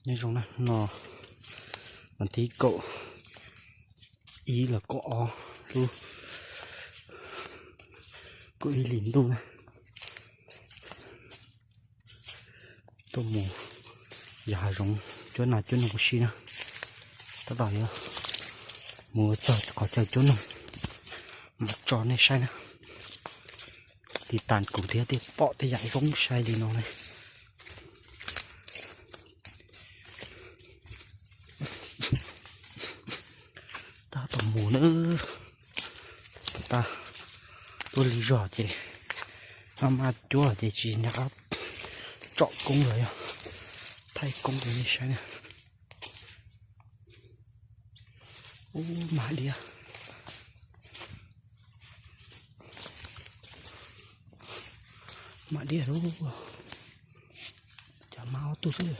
Nyob zoo na, no vas thib kaum ib los kaum ob lub, kaum ib hlis ntuj na, tuaj mus yos hav zoov cuab nas cuab noog ua si na. Tab tom yuav mus txog qhov chaw cuab noog mas tso nej saib na. Tiv tas kuv thiab thiaj pom tej yam zoo sai li no ne. Tab tom mus na, tab tuaj lig zog ces maj maj cuab ces tsis nco qab tsom koob los yog thaij koob rau nej saib na. Ub, mas diab, mas diab lauj. Cov mas ob tug xwb,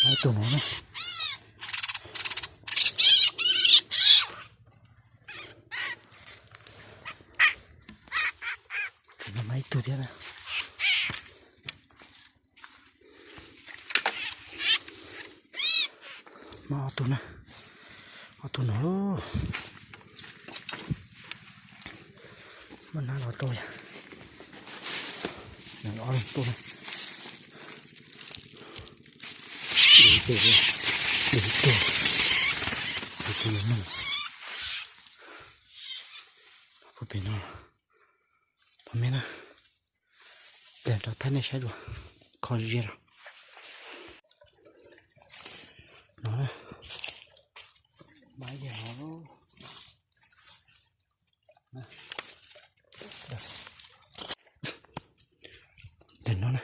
ob tug no na. Mas ib tug thiab na. Mas ob tug na, ob tug no lauj. Mas nab los rau yog ob leeg tuaj na. Ib tug, ib tug, ib tug no. Puag pem no, tom me na, pliag rov thaij nej saib dua, kho ziab los no. Mas yog no, no na,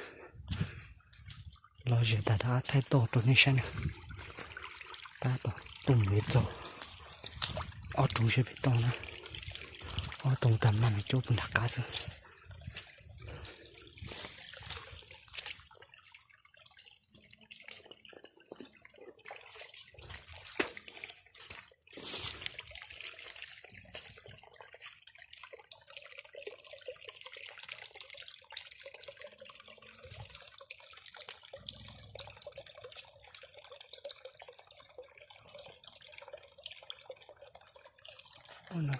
los zias tas dab thaij tau rau nej saib na. Tab tom tuaj mus txog ob roob sab pem toj na, ob roob tag mas nws cuab puag nram qab xwb. Ua no,